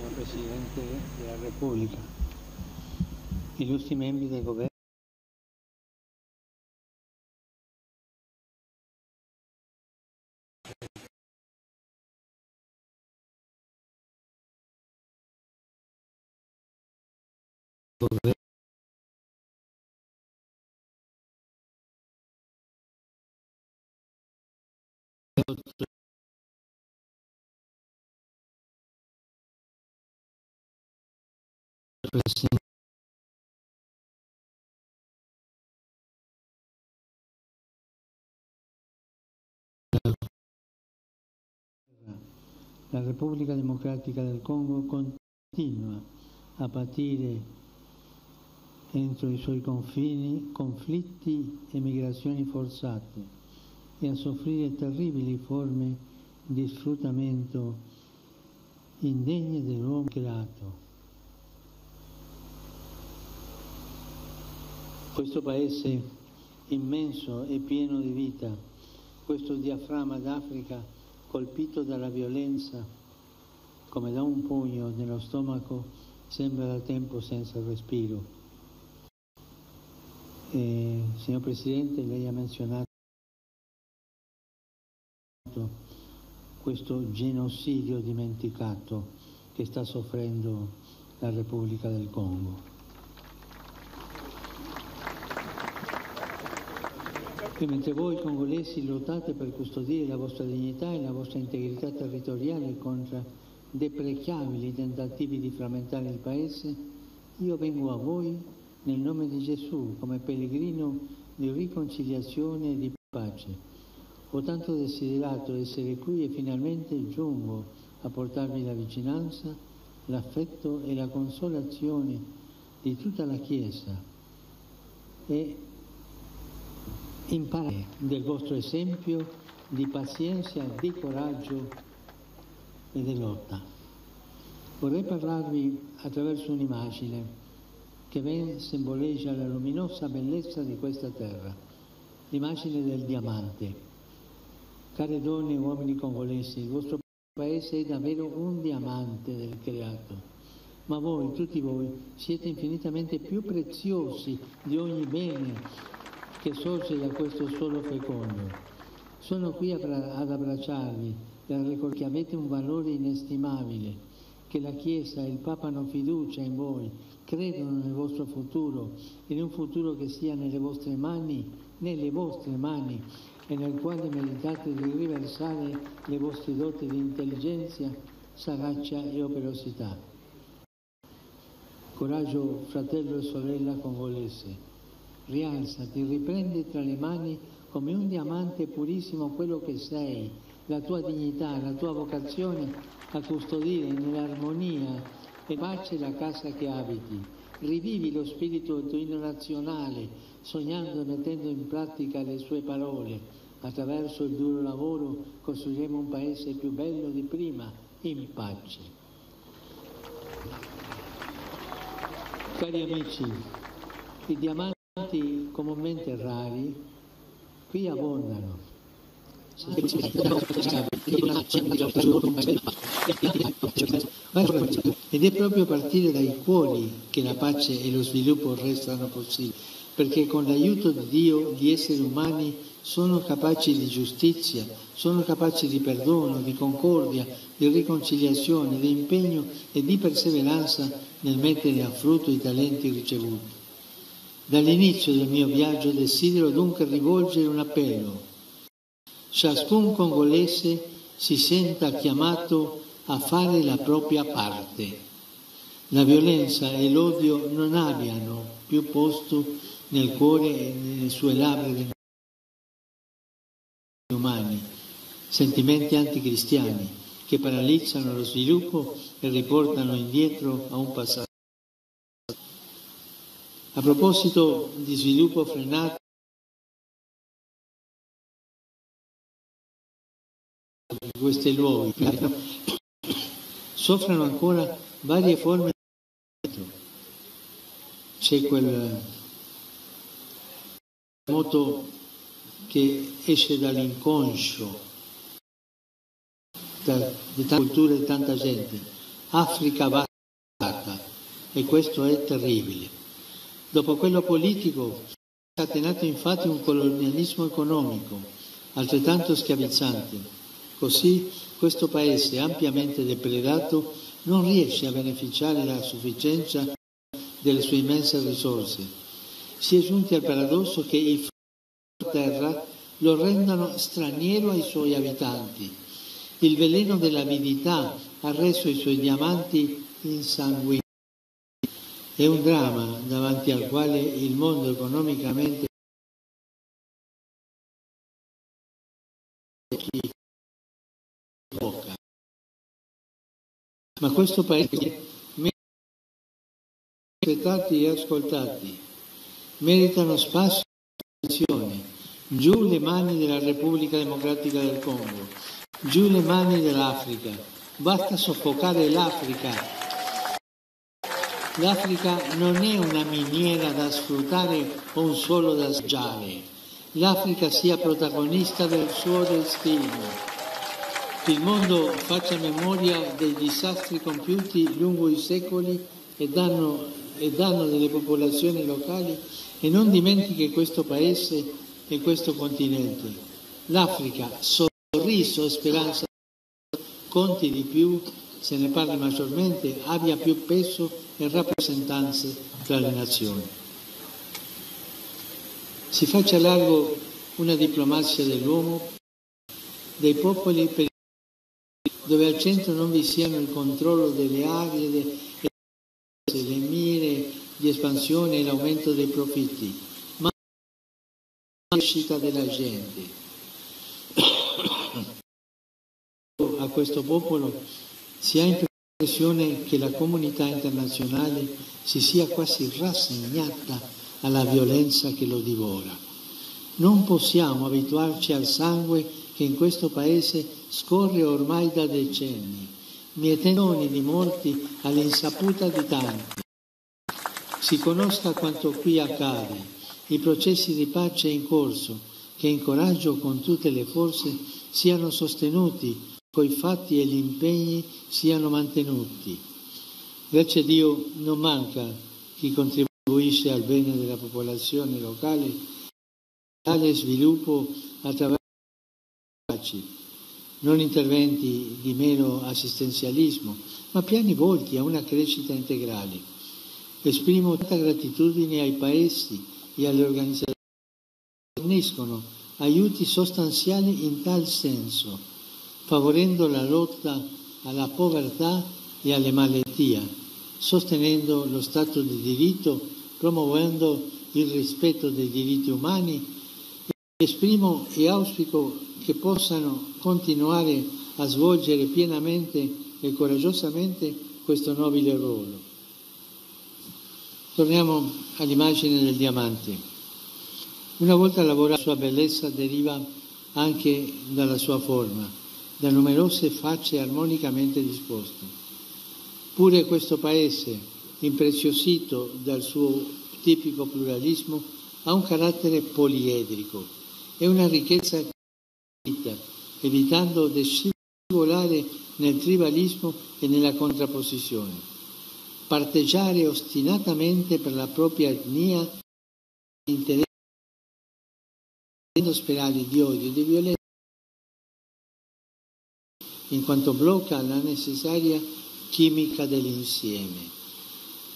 Signor Presidente della Repubblica, illustri membri del Governo, La Repubblica Democratica del Congo continua a patire entro i suoi confini conflitti e migrazioni forzate e a soffrire terribili forme di sfruttamento indegne dell'uomo creato. Questo paese immenso e pieno di vita, questo diaframma d'Africa colpito dalla violenza come da un pugno nello stomaco, sembra da tempo senza respiro. Signor Presidente, lei ha menzionato questo genocidio dimenticato che sta soffrendo la Repubblica del Congo. E mentre voi congolesi lottate per custodire la vostra dignità e la vostra integrità territoriale contro deprecabili tentativi di frammentare il paese, io vengo a voi nel nome di Gesù come pellegrino di riconciliazione e di pace. Ho tanto desiderato essere qui e finalmente giungo a portarvi la vicinanza, l'affetto e la consolazione di tutta la Chiesa e imparare del vostro esempio di pazienza, di coraggio e di lotta. Vorrei parlarvi attraverso un'immagine che ben simboleggia la luminosa bellezza di questa terra, l'immagine del diamante. Care donne e uomini congolesi, il vostro paese è davvero un diamante del creato, ma voi, tutti voi, siete infinitamente più preziosi di ogni bene che sorge da questo suolo fecondo. Sono qui ad abbracciarvi per ricordare che avete un valore inestimabile, che la Chiesa e il Papa hanno fiducia in voi, credono nel vostro futuro, in un futuro che sia nelle vostre mani, e nel quale meritate di riversare le vostre doti di intelligenza, sagacia e operosità. Coraggio, fratello e sorella congolese. Rialzati, riprendi tra le mani come un diamante purissimo quello che sei, la tua dignità, la tua vocazione a custodire nell'armonia e pace la casa che abiti. Rivivi lo spirito del tuo inno nazionale, sognando e mettendo in pratica le sue parole. Attraverso il duro lavoro costruiremo un paese più bello di prima, in pace. Cari amici, i diamanti comunemente rari qui abbondano. Ed è proprio a partire dai cuori che la pace e lo sviluppo restano possibili, perché con l'aiuto di Dio gli esseri umani sono capaci di giustizia, sono capaci di perdono, di concordia, di riconciliazione, di impegno e di perseveranza nel mettere a frutto i talenti ricevuti. Dall'inizio del mio viaggio desidero dunque rivolgere un appello. Ciascun congolese si senta chiamato a fare la propria parte. La violenza e l'odio non abbiano più posto nel cuore e nelle sue labbra degli umani, sentimenti anticristiani che paralizzano lo sviluppo e riportano indietro a un passato. A proposito di sviluppo frenato in questi luoghi, soffrono ancora varie forme di... C'è quel moto che esce dall'inconscio di tanta cultura e tanta gente. Africa va stata, e questo è terribile. Dopo quello politico, è scatenato infatti un colonialismo economico, altrettanto schiavizzante. Così questo paese ampiamente depredato non riesce a beneficiare a sufficienza delle sue immense risorse. Si è giunti al paradosso che i frutti della terra lo rendano straniero ai suoi abitanti. Il veleno dell'avidità ha reso i suoi diamanti insanguinati. È un dramma davanti al quale il mondo economicamente bocca. Ma questo paese merita rispettati e ascoltati, meritano spazio e attenzione. Giù le mani della Repubblica Democratica del Congo, giù le mani dell'Africa, basta soffocare l'Africa. L'Africa non è una miniera da sfruttare o un suolo da assaggiare. L'Africa sia protagonista del suo destino. Il mondo faccia memoria dei disastri compiuti lungo i secoli e danno delle popolazioni locali e non dimentichi questo paese e questo continente. L'Africa, sorriso e speranza, conti di più, se ne parli maggiormente, abbia più peso e rappresentanze tra le nazioni. Si faccia largo una diplomazia dell'uomo, dei popoli, per dove al centro non vi siano il controllo delle aree, le mire di espansione e l'aumento dei profitti, ma la crescita della gente. A questo popolo si ha l'impressione che la comunità internazionale si sia quasi rassegnata alla violenza che lo divora. Non possiamo abituarci al sangue che in questo paese scorre ormai da decenni, mietendo di morti all'insaputa di tanti. Si conosca quanto qui accade, i processi di pace in corso, che incoraggio con tutte le forze, siano sostenuti, coi fatti e gli impegni siano mantenuti. Grazie a Dio non manca chi contribuisce al bene della popolazione locale, tale sviluppo attraverso non interventi di mero assistenzialismo, ma piani volti a una crescita integrale. Esprimo tanta gratitudine ai paesi e alle organizzazioni che forniscono aiuti sostanziali in tal senso, favorendo la lotta alla povertà e alle malattie, sostenendo lo Stato di diritto, promuovendo il rispetto dei diritti umani. Esprimo e auspico che possano continuare a svolgere pienamente e coraggiosamente questo nobile ruolo. Torniamo all'immagine del diamante. Una volta lavorato, la sua bellezza deriva anche dalla sua forma, da numerose facce armonicamente disposte. Pure questo paese, impreziosito dal suo tipico pluralismo, ha un carattere poliedrico. È una ricchezza evitando di scivolare nel tribalismo e nella contrapposizione. Parteggiare ostinatamente per la propria etnia, interesse, spirali di odio e di violenza, in quanto blocca la necessaria chimica dell'insieme.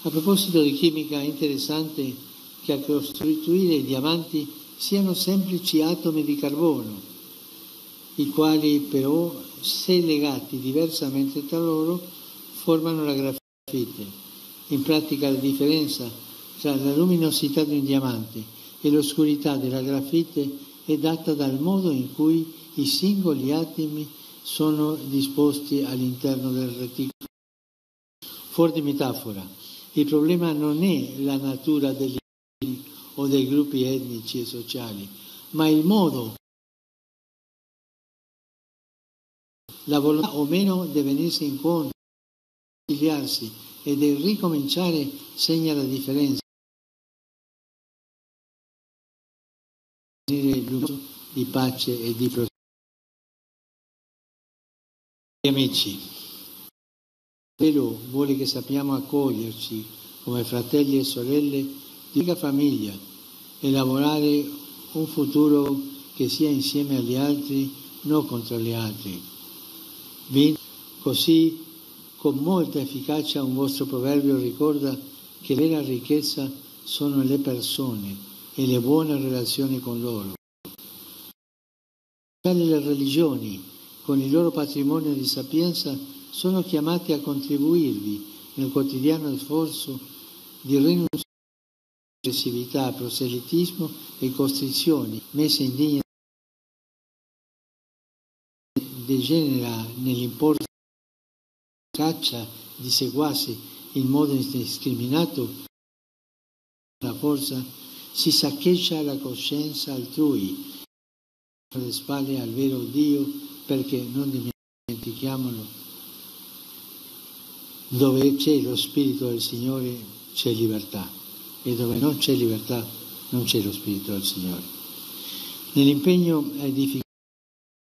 A proposito di chimica, è interessante che a costituire i diamanti siano semplici atomi di carbono, i quali però, se legati diversamente tra loro, formano la grafite. In pratica la differenza tra la luminosità di un diamante e l'oscurità della grafite è data dal modo in cui i singoli atomi sono disposti all'interno del reticolo. Fuori di metafora, il problema non è la natura degli o dei gruppi etnici e sociali, ma il modo, la volontà o meno di venirsi incontro, di conciliarsi e di ricominciare segna la differenza di pace e di prosperità. Amici, Vangelo vuole che sappiamo accoglierci come fratelli e sorelle di una famiglia e lavorare un futuro che sia insieme agli altri, non contro gli altri. Così, con molta efficacia, un vostro proverbio ricorda che la vera ricchezza sono le persone e le buone relazioni con loro. Le religioni, con il loro patrimonio di sapienza, sono chiamate a contribuirvi nel quotidiano sforzo di rinunciare aggressività, proselitismo e costrizioni messe in dignità degenera nell'importo caccia di seguaci in modo indiscriminato la forza, si saccheggia la coscienza altrui le spalle al vero Dio, perché non dimentichiamolo, dove c'è lo Spirito del Signore c'è libertà, e dove non c'è libertà non c'è lo Spirito del Signore. Nell'impegno a edificare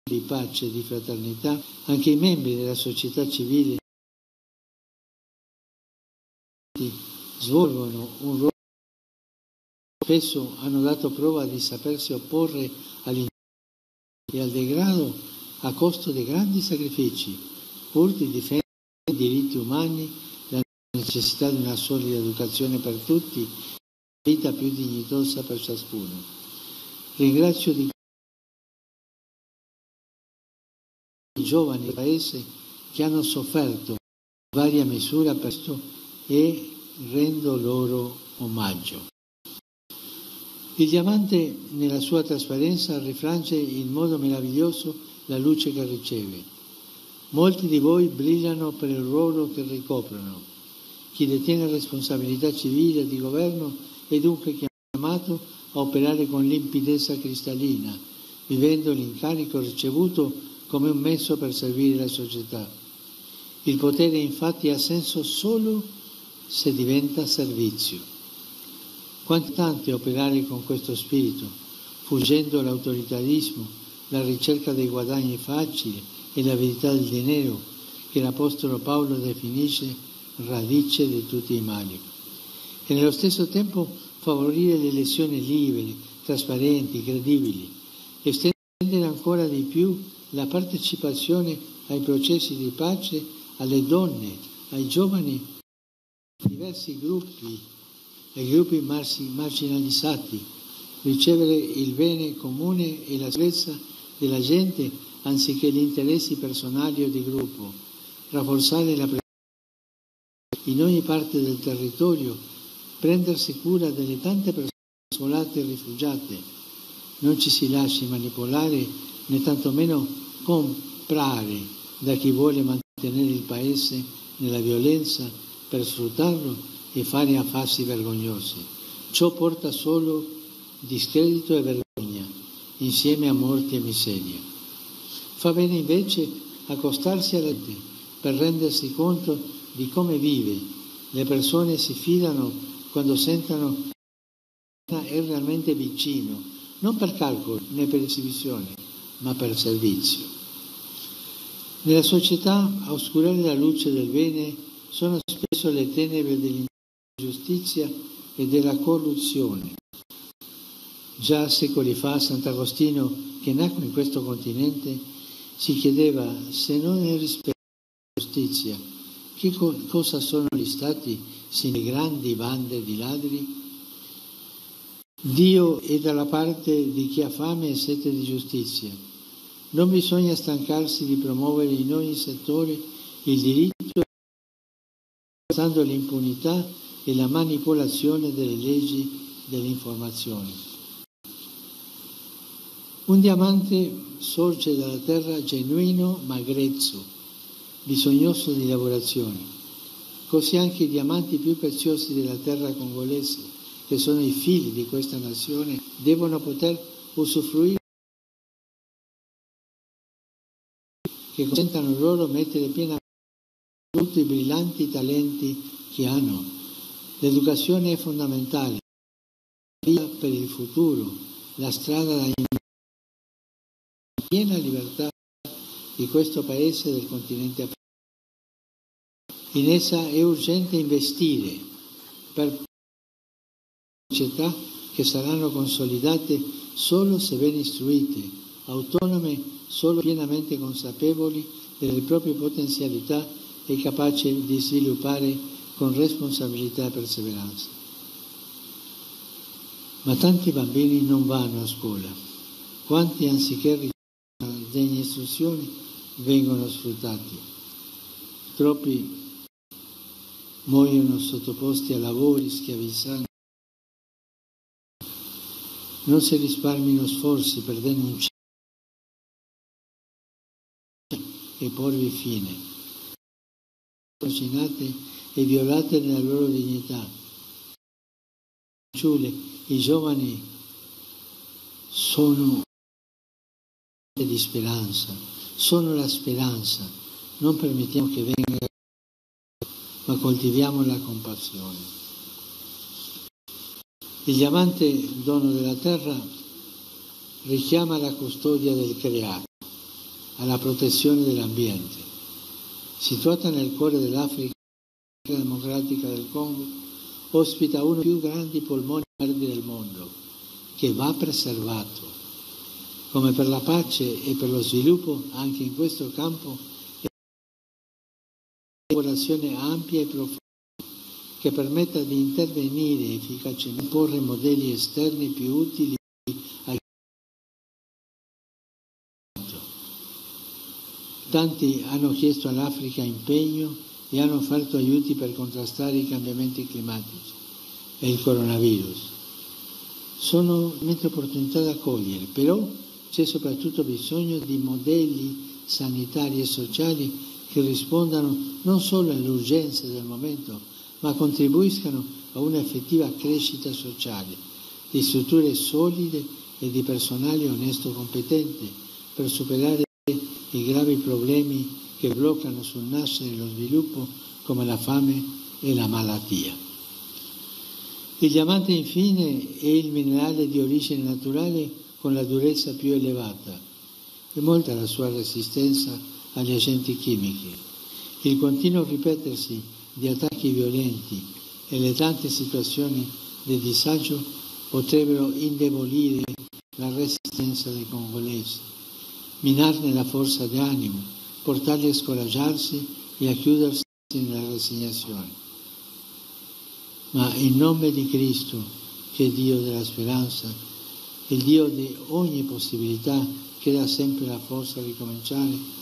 di pace e di fraternità, anche i membri della società civile svolgono un ruolo, spesso hanno dato prova di sapersi opporre all'ingiustizia e al degrado a costo di grandi sacrifici, pur di difendere i diritti umani, la necessità di una solida educazione per tutti, una vita più dignitosa per ciascuno. Ringrazio di i giovani del Paese che hanno sofferto in varia misura per questo e rendo loro omaggio. Il diamante nella sua trasparenza rifrange in modo meraviglioso la luce che riceve. Molti di voi brillano per il ruolo che ricoprono. Chi detiene responsabilità civile e di governo è dunque chiamato a operare con limpidezza cristallina, vivendo l'incarico ricevuto come un mezzo per servire la società. Il potere infatti ha senso solo se diventa servizio. Quanto tanto è operare con questo spirito, fuggendo l'autoritarismo, la ricerca dei guadagni facili e l'avidità del denaro, che l'Apostolo Paolo definisce radice di tutti i mali. E nello stesso tempo favorire le elezioni libere, trasparenti, credibili, estendere ancora di più la partecipazione ai processi di pace alle donne, ai giovani, diversi gruppi, ai gruppi marginalizzati, ricevere il bene comune e la sicurezza della gente anziché gli interessi personali o di gruppo, rafforzare la presenza in ogni parte del territorio, prendersi cura delle tante persone sfolate e rifugiate. Non ci si lasci manipolare né tantomeno comprare da chi vuole mantenere il paese nella violenza per sfruttarlo e fare affari vergognosi. Ciò porta solo discredito e vergogna, insieme a morte e miseria. Fa bene invece accostarsi alla gente per rendersi conto di come vive. Le persone si fidano quando sentono che è realmente vicino, non per calcolo né per esibizione, ma per servizio. Nella società a oscurare la luce del bene sono spesso le tenebre dell'ingiustizia e della corruzione. Già secoli fa Sant'Agostino, che nacque in questo continente, si chiedeva se non è rispetto alla giustizia, che cosa sono gli stati sine grandi bande di ladri? Dio è dalla parte di chi ha fame e sete di giustizia. Non bisogna stancarsi di promuovere in ogni settore il diritto, stando l'impunità e la manipolazione delle leggi dell'informazione. Un diamante sorge dalla terra genuino ma grezzo, bisognoso di lavorazione. Così anche i diamanti più preziosi della terra congolese, che sono i figli di questa nazione, devono poter usufruire che consentano loro mettere pienamente tutti i brillanti talenti che hanno. L'educazione è fondamentale, la via per il futuro, la strada da piena libertà di questo paese e del continente africano. In essa è urgente investire per società che saranno consolidate solo se ben istruite, autonome solo pienamente consapevoli delle proprie potenzialità e capaci di sviluppare con responsabilità e perseveranza. Ma tanti bambini non vanno a scuola. Quanti, anziché ricevere una degna istruzione, vengono sfruttati. Troppi muoiono sottoposti a lavori schiavizzanti. Non si risparmino sforzi per denunciare e porvi fine. Trascinate e violate nella loro dignità. I giovani sono di speranza, sono la speranza. Non permettiamo che venga, ma coltiviamo la compassione. Il diamante, dono della terra, richiama la custodia del creato, alla protezione dell'ambiente. Situata nel cuore dell'Africa Democratica del Congo, ospita uno dei più grandi polmoni verdi del mondo, che va preservato. Come per la pace e per lo sviluppo, anche in questo campo è una collaborazione ampia e profonda che permetta di intervenire efficacemente e porre modelli esterni più utili al. Tanti hanno chiesto all'Africa impegno e hanno offerto aiuti per contrastare i cambiamenti climatici e il coronavirus. Sono veramente opportunità da cogliere, però c'è soprattutto bisogno di modelli sanitari e sociali che rispondano non solo alle urgenze del momento, ma contribuiscano a un'effettiva crescita sociale, di strutture solide e di personale onesto e competente per superare i gravi problemi che bloccano sul nascere lo sviluppo, come la fame e la malattia. Il diamante, infine, è il minerale di origine naturale con la durezza più elevata e molta la sua resistenza agli agenti chimici. Il continuo ripetersi di attacchi violenti e le tante situazioni di disagio potrebbero indebolire la resistenza dei congolesi, minarne la forza d'animo, portarli a scoraggiarsi e a chiudersi nella rassegnazione. Ma in nome di Cristo, che è Dio della speranza, il Dio di ogni possibilità, che dà sempre la forza di ricominciare,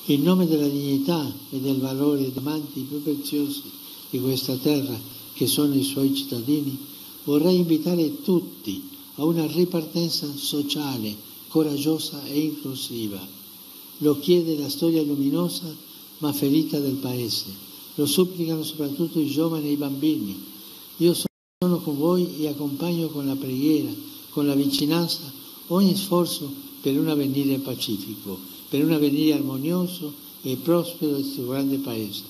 in nome della dignità e del valore dei amanti più preziosi di questa terra, che sono i suoi cittadini, vorrei invitare tutti a una ripartenza sociale, coraggiosa e inclusiva. Lo chiede la storia luminosa ma ferita del Paese. Lo supplicano soprattutto i giovani e i bambini. Io sono con voi e accompagno con la preghiera, con la vicinanza, ogni sforzo per un avvenire pacifico, per un avvenire armonioso e prospero del suo grande Paese.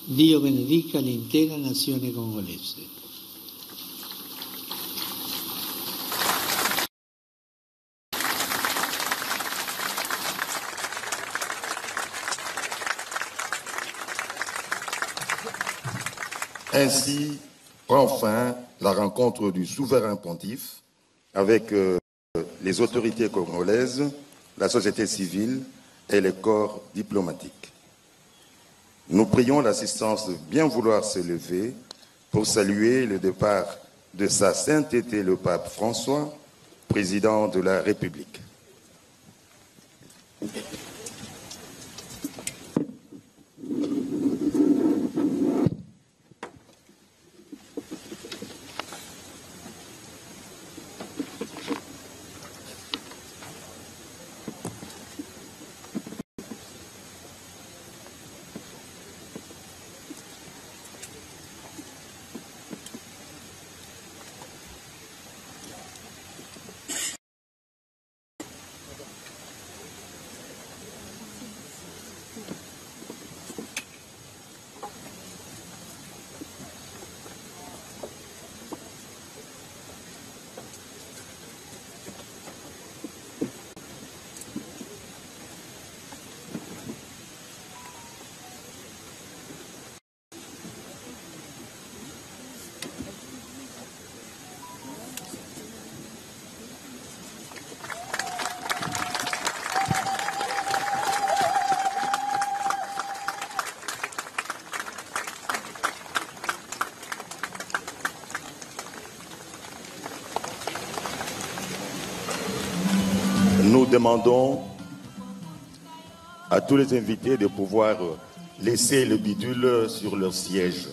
Dio benedica l'intera nazione congolese. Ainsi prend fin la rencontre du souverain pontife avec les autorités congolaises, la société civile et les corps diplomatiques. Nous prions l'assistance de bien vouloir se lever pour saluer le départ de Sa Sainteté le Pape François, président de la République. demandons à tous les invités de pouvoir laisser le bidule sur leur siège.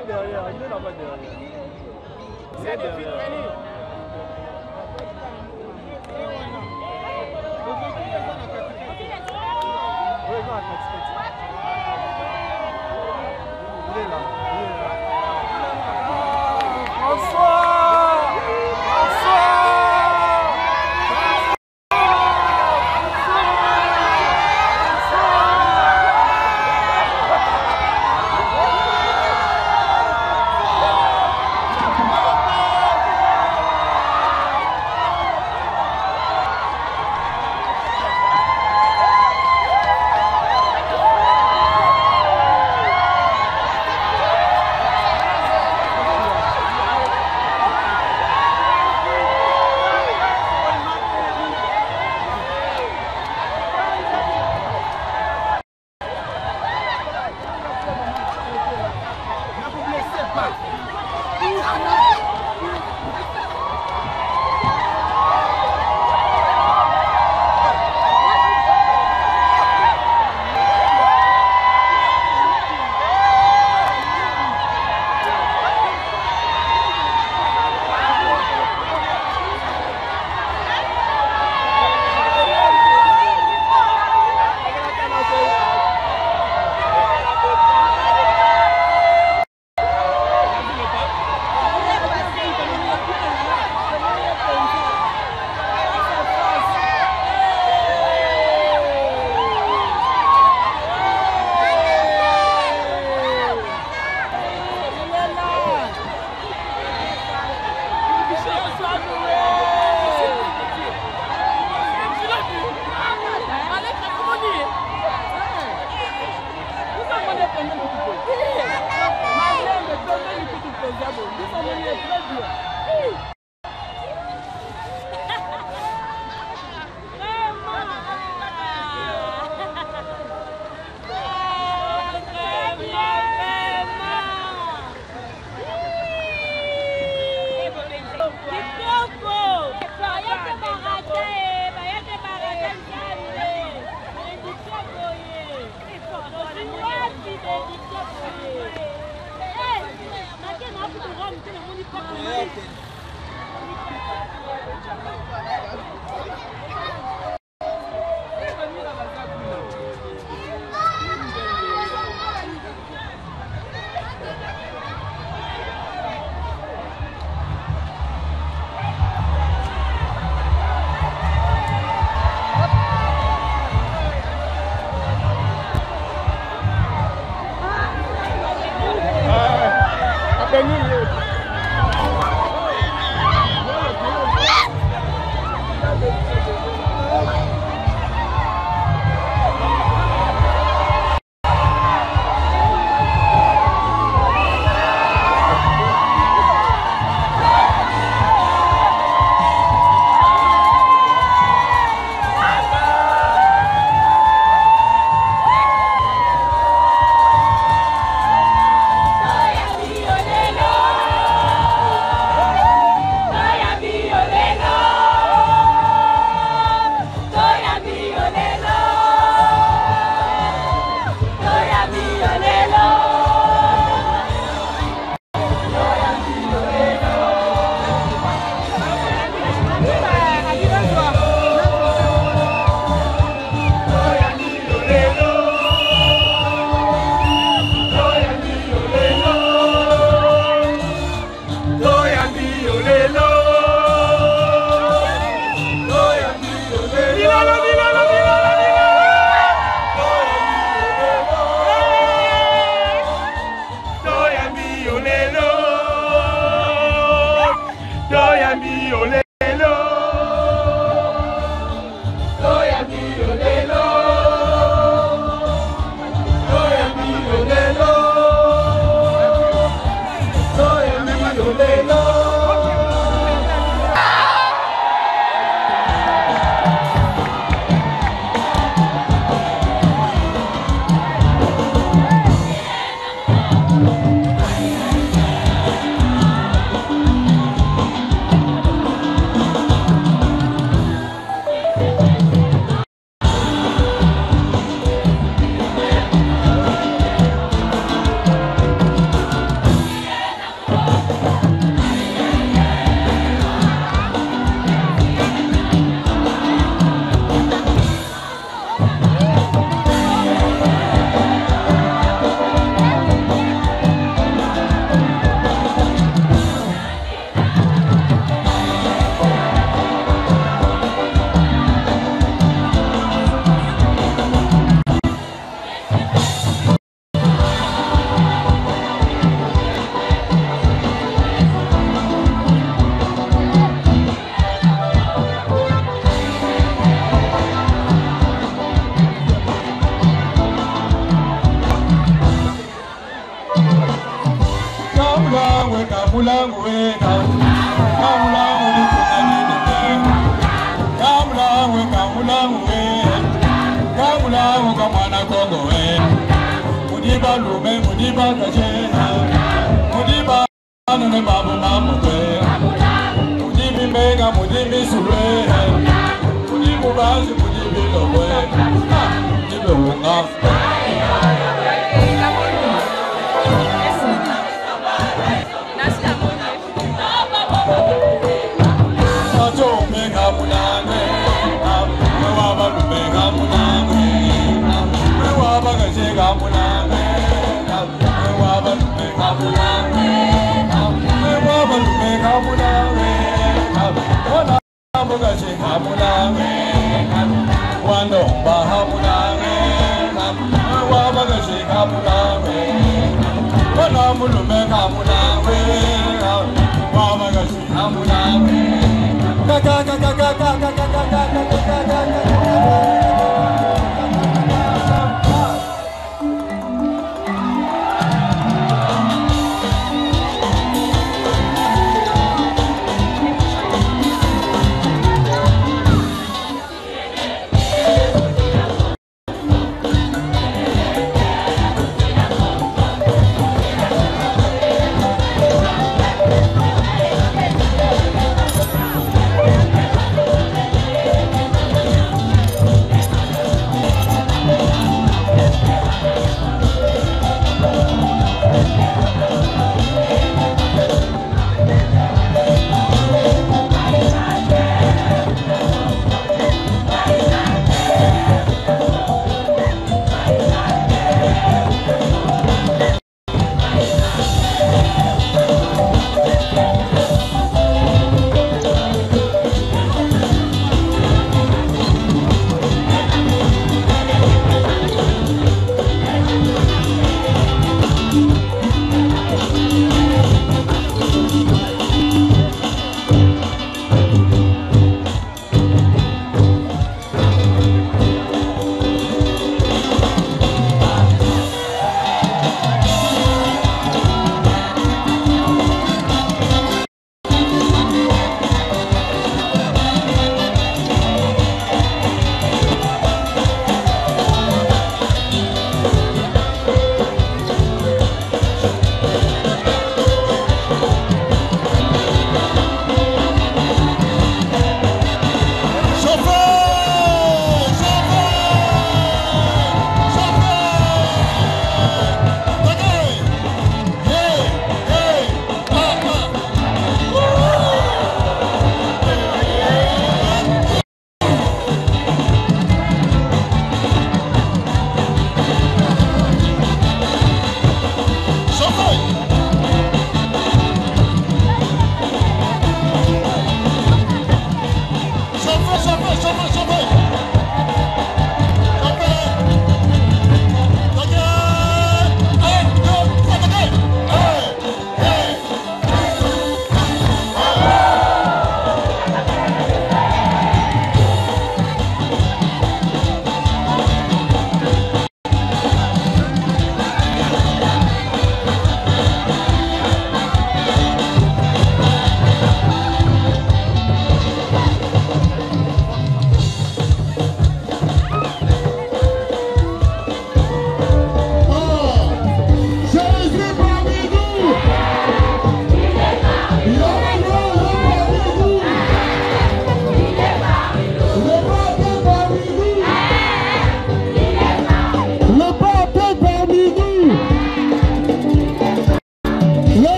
est derrière, il est là-bas derrière. Il est derrière. Il est là, il est là. François! François!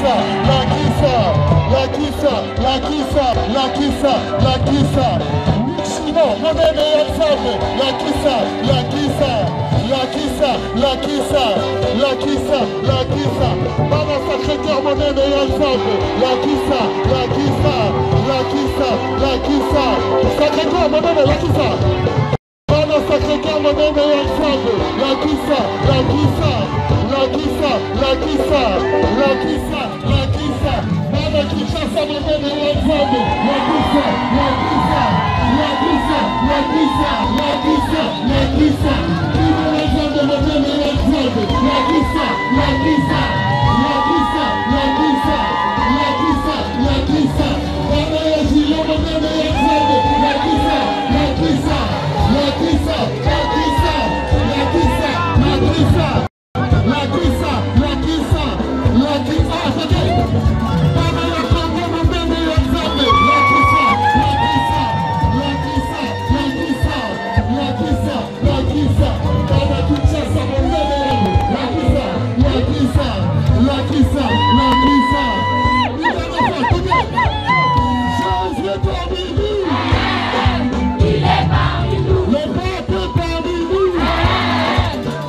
Lakisa, Lakisa, Lakisa, Lakisa, Lakisa, Lakisa. Simon, monene ya Nzambe, Lakisa, Lakisa, Lakisa, Lakisa, Lakisa, Lakisa. Bana Sacré-Cœur, monene ya Nzambe, Lakisa, Lakisa, Lakisa, Lakisa. Sacré-Cœur, monene, Lakisa. Bana Sacré-Cœur, monene ya Nzambe, Lakisa, Lakisa, Lakisa, Lakisa, Lakisa, Lakisa. Bana Kinshasa, monene ya Nzambe, Lakisa, Lakisa, Lakisa, Lakisa, Lakisa, Lakisa. Lakisa, Lakisa, Lakisa, Lakisa, Lakisa, Lakisa. Bana ya Jilo, monene ya Nzambe, Lakisa, Lakisa, Lakisa, Lakisa, Lakisa, Lakisa, Lakisa, Lakisa, Lakisa. Bana ya Kongo, monene ya Nzambe, Lakisa, Lakisa, Lakisa, Lakisa, Lakisa, Lakisa. Bana Kinshasa, monene ya Lakisa, Lakisa, Lakisa, Lakisa. Jésus est parmi nous. Il est parmi nous. Le pape est parmi nous.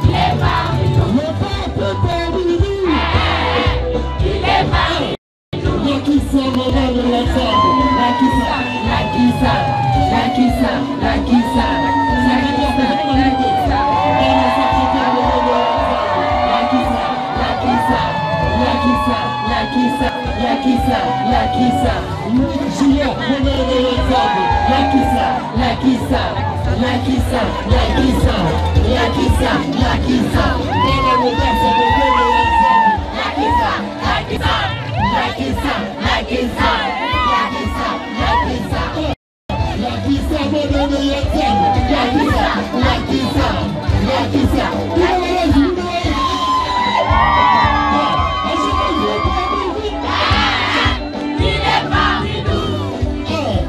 Il est parmi nous. Le pape est parmi nous. Il est parmi nous. Lakisa, monene ya Nzambe, Lakisa, Lakisa, Lakisa, Lakisa, Lakisa, Lakisa. Lakisa, Lakisa, Lakisa, Lakisa, Lakisa, Lakisa. Juillet, monene ya Nzambe, Lakisa, Lakisa, Lakisa, Lakisa, Lakisa, Lakisa. Bana Mombasa, monene ya Nzambe, Lakisa, Lakisa, Lakisa, Lakisa, Lakisa, Lakisa. Lakisa, monene ya Nzambe, Lakisa, Lakisa, Lakisa. Il est parmi nous.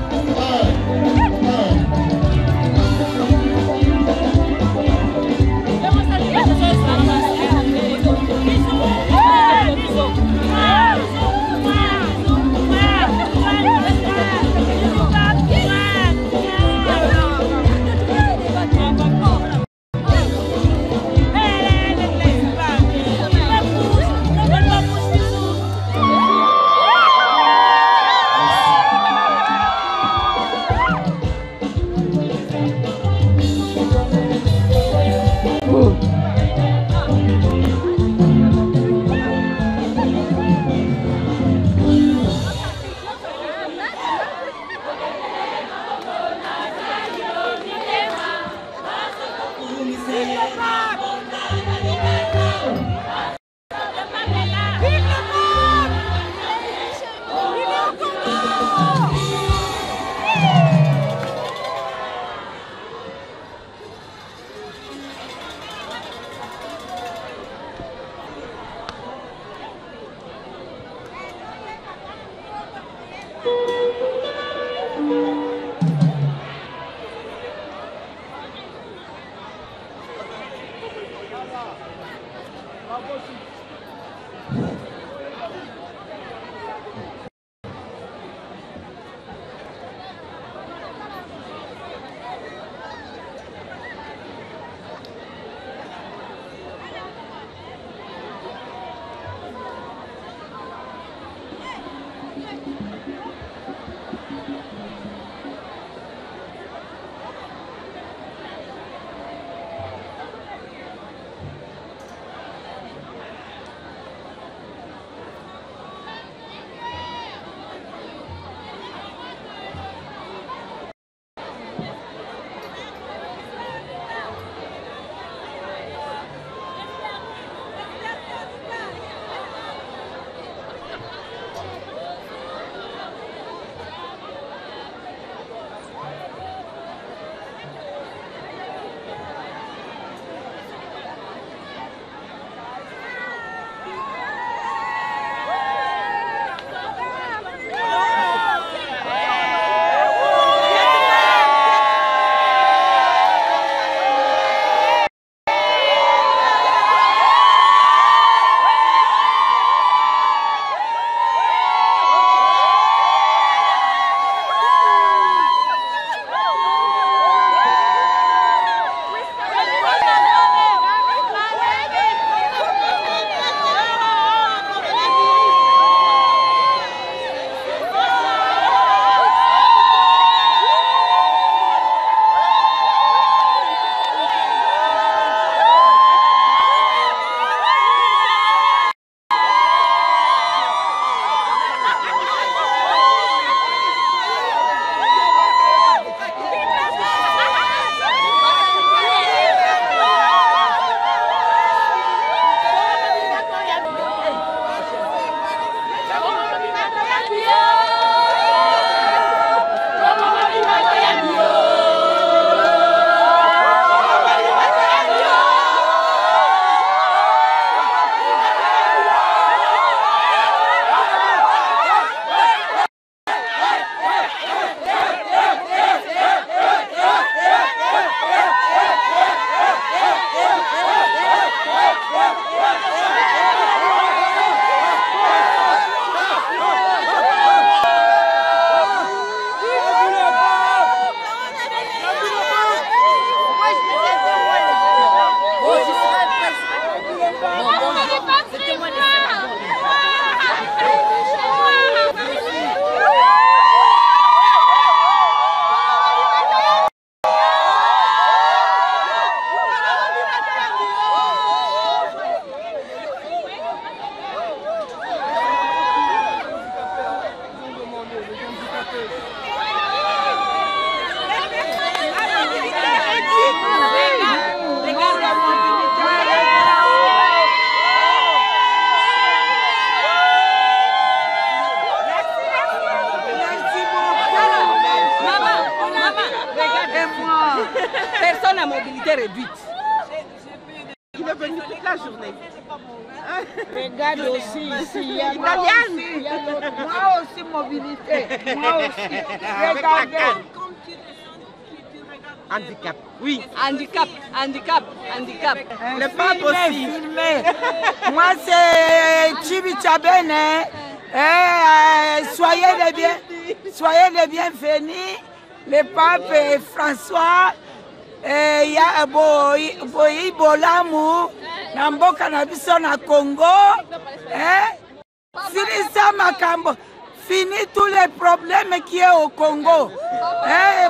Personne à mobilité réduite. Il est venu toute la journée. Regarde aussi ici, il y a italienne. Moi aussi mobilité. Moi aussi. Regardez. Handicap. Oui. Handicap, handicap, handicap. Le pape aussi. Filmé. Moi c'est Chibi Chabene. Soyez les bienvenus. Le pape François. Ya boyi bolamu na mboka na biso na Congo, silisa makambo, fini tous les problèmes qui est au Congo,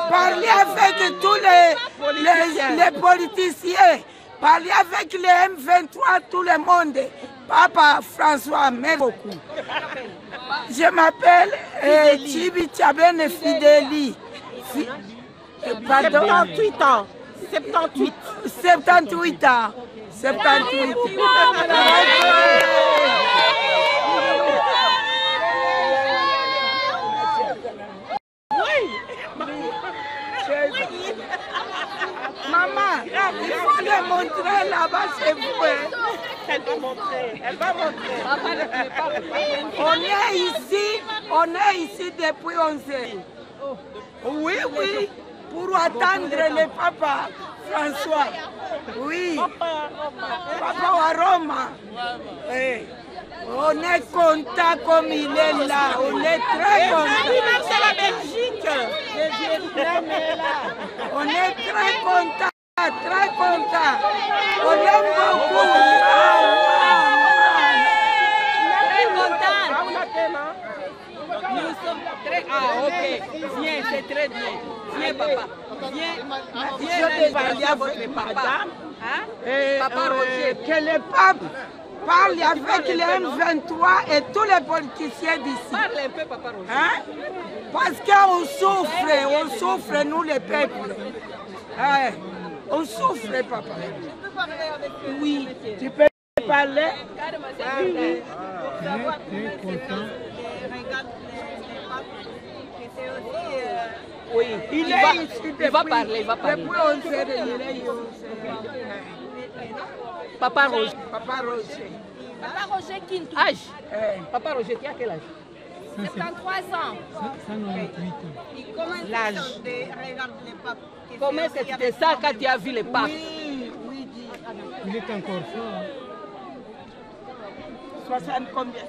parler avec tous les politiciens, parler avec les M23, tout le monde. Papa François, merci beaucoup. Je m'appelle Chibi Chabene Fideli. Pardon? 78 ans. 78. 78 ans. 78. Oui. Maman, il faut le montrer là-bas chez vous. Elle va montrer. Elle va montrer. On est ici depuis 11 heures. Oui, oui. Pour attendre le papa François. Oui. Papa à Rome. Oui. On est content comme il est là. On est très content. C'est la Belgique. Le Vietnam est là. On est très content. Très content. On aime beaucoup. Très content. Nous sommes très... Ah, ok. Viens, c'est très bien. Viens, papa. Viens, viens parler à votre papa. Hein? Papa Roger. Que le pape parle avec les M23 et tous les politiciens d'ici. Parle un peu, papa Roger. Hein? Parce qu'on souffre, on souffre, nous les peuples. Hein? On souffre, papa. Oui, tu peux parler. Oui. Oui, il va parler, il va parler. Papa Roger. Papa Roger. Papa Roger Kintu. Âge. Papa Roger, tu as quel âge? 73 ans. 198 ans. L'âge. Comment est-ce que tu te sens quand tu as vu le pape? Oui, oui. Il est encore fort. 60 combien?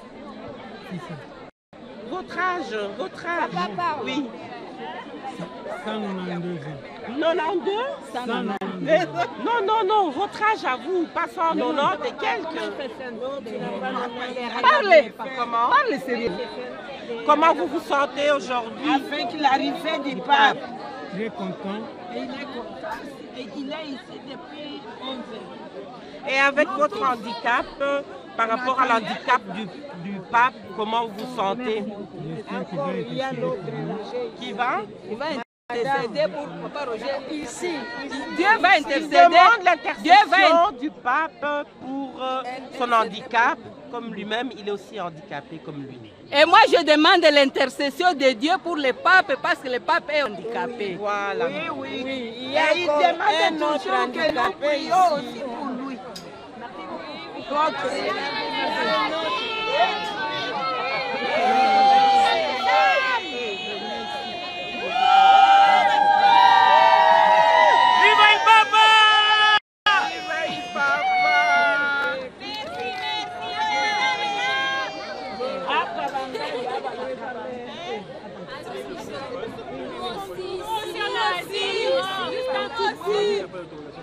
Votre âge, votre âge. Papa, oui. 192 ans. 92? 192. Non, non, non, votre âge à vous, pas 190 et quelques. Parlez. Comment? Parlez sérieux. Comment vous vous sentez aujourd'hui? Avec l'arrivée du pape. Très content. Et il est content. Et il est ici depuis 11 ans. Et avec votre handicap, par rapport à l'handicap du pape, comment vous vous sentez? Qui va? Il va intercéder pour Papa Roger. Ici, Dieu va intercéder. Il demande l'intercession du pape pour son handicap, comme lui-même, il est aussi handicapé comme lui. Et moi, je demande l'intercession de Dieu pour le pape, parce que le pape est handicapé. Oui, voilà. Oui, oui. Oui. Il demande toujours que nous prions aussi pour lui. Okay. Viva il Papa! Viva il Papa!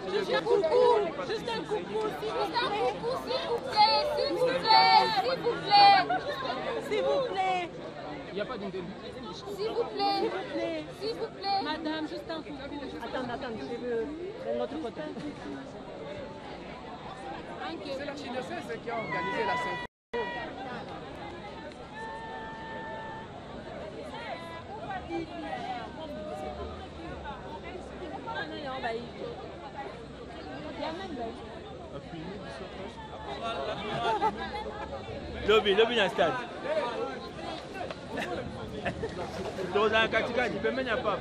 Juste un coucou, juste un coucou, juste un coucou. Il n'y a pas d'une S'il vous plaît. S'il vous plaît. S'il vous plaît. Madame, juste un coucou. Attends, attends, je veux de l'autre côté. C'est l'archidiocèse qui a organisé la symphonie. Lobi, lobi na stade. Tozala katikati pembeni ya papa.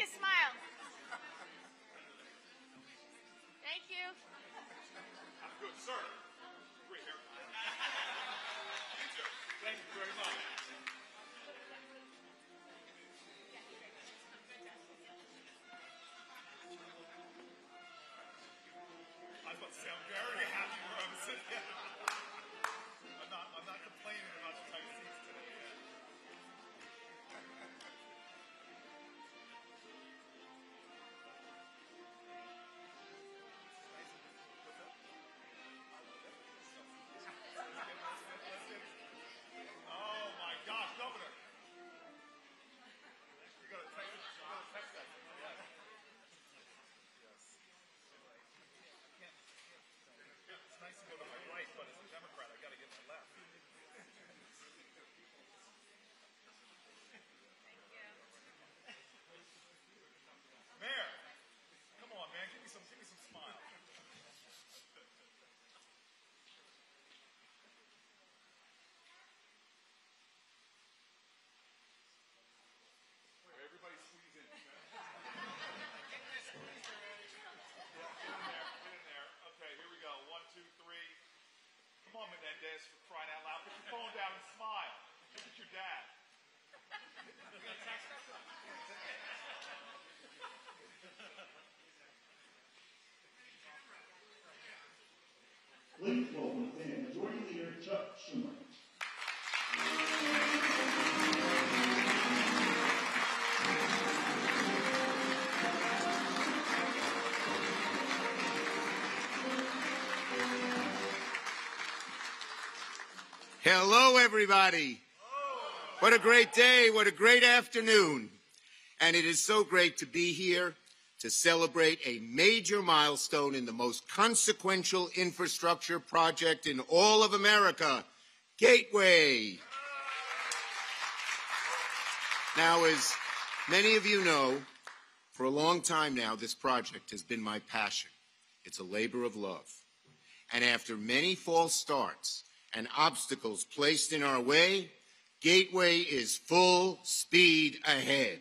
me a smile. Thank you. I'm good, sir. Great hair. You too. Thank you very much. I was about to say, I'm very happy where I'm sitting. I'm not complaining about the tight seats today. Oh my gosh, Governor! You gotta text that. Yes. Yes. It's nice to go to my right, but as a Democrat, I gotta get my left. Thank you. Mayor, come on, man, give me some smile. Everybody squeeze in. Yeah, get in there. Okay, here we go. 1, 2, 3. Come on, Menendez, for crying out loud. Put your phone down and smile. Look at your dad. You gonna text us? Please welcome Senate Majority Leader Chuck Schumer. Hello, everybody. What a great day. What a great afternoon. And it is so great to be here to celebrate a major milestone in the most consequential infrastructure project in all of America, Gateway. Now, as many of you know, for a long time now, this project has been my passion. It's a labor of love. And after many false starts and obstacles placed in our way, Gateway is full speed ahead.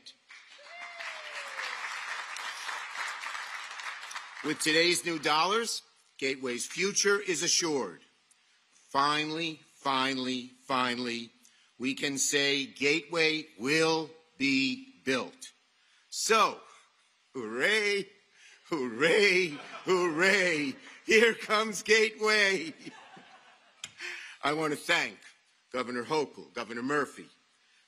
With today's new dollars, Gateway's future is assured. Finally, finally, finally, we can say Gateway will be built. So, hooray, hooray, hooray, here comes Gateway. I want to thank Governor Hochul, Governor Murphy,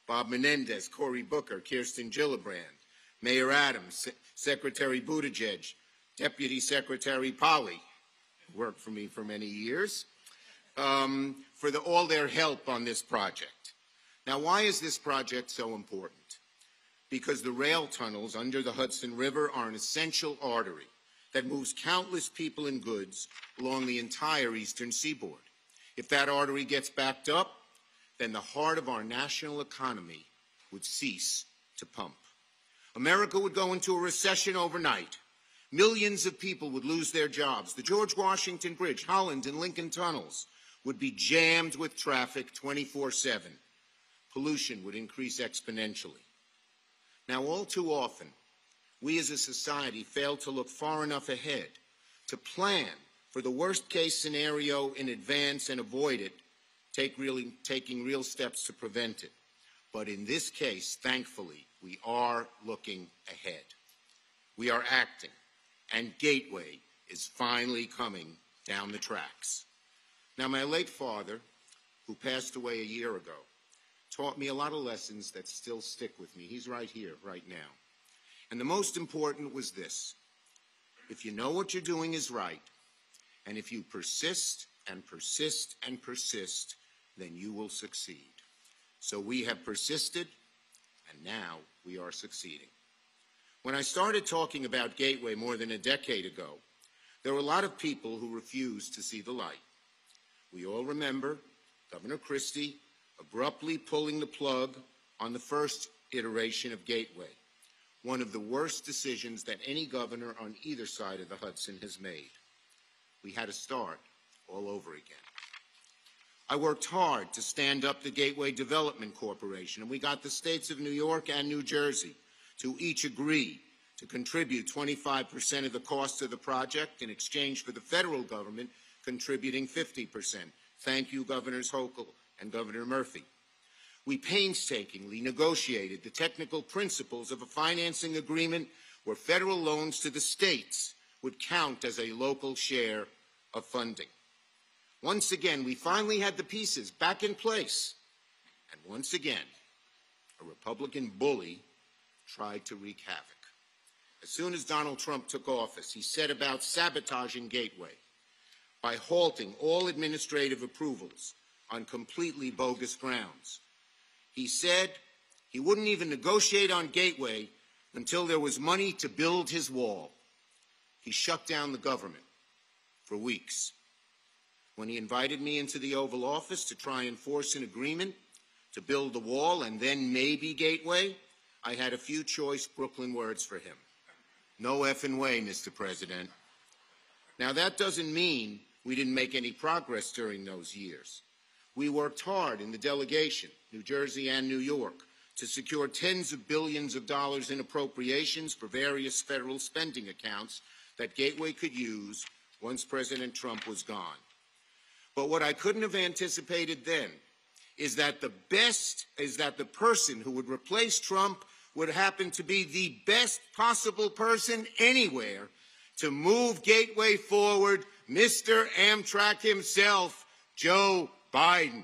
Bob Menendez, Cory Booker, Kirsten Gillibrand, Mayor Adams, Secretary Buttigieg, Deputy Secretary Polly, who worked for me for many years, for all their help on this project. Now, why is this project so important? Because the rail tunnels under the Hudson River are an essential artery that moves countless people and goods along the entire eastern seaboard. If that artery gets backed up, then the heart of our national economy would cease to pump. America would go into a recession overnight. Millions of people would lose their jobs. The George Washington Bridge, Holland and Lincoln Tunnels would be jammed with traffic 24/7. Pollution would increase exponentially. Now, all too often, we as a society fail to look far enough ahead to plan for the worst-case scenario in advance and avoid it, taking real steps to prevent it. But in this case, thankfully, we are looking ahead. We are acting, and Gateway is finally coming down the tracks. Now, my late father, who passed away a year ago, taught me a lot of lessons that still stick with me. He's right here, right now. And the most important was this: if you know what you're doing is right, and if you persist and persist and persist, then you will succeed. So we have persisted, and now we are succeeding. When I started talking about Gateway more than a decade ago, there were a lot of people who refused to see the light. We all remember Governor Christie abruptly pulling the plug on the first iteration of Gateway, one of the worst decisions that any governor on either side of the Hudson has made. We had to start all over again. I worked hard to stand up the Gateway Development Corporation, and we got the states of New York and New Jersey to each agree to contribute 25% of the cost of the project in exchange for the federal government contributing 50%. Thank you, Governors Hochul and Governor Murphy. We painstakingly negotiated the technical principles of a financing agreement where federal loans to the states would count as a local share of funding. Once again, we finally had the pieces back in place. And once again, a Republican bully tried to wreak havoc. As soon as Donald Trump took office, he set about sabotaging Gateway by halting all administrative approvals on completely bogus grounds. He said he wouldn't even negotiate on Gateway until there was money to build his wall. He shut down the government for weeks. When he invited me into the Oval Office to try and force an agreement to build the wall and then maybe Gateway, I had a few choice Brooklyn words for him. No effing way, Mr. President. Now, that doesn't mean we didn't make any progress during those years. We worked hard in the delegation, New Jersey and New York, to secure tens of billions of dollars in appropriations for various federal spending accounts that Gateway could use once President Trump was gone. But what I couldn't have anticipated then is that the person who would replace Trump would happen to be the best possible person anywhere to move Gateway forward, Mr. Amtrak himself, Joe Biden.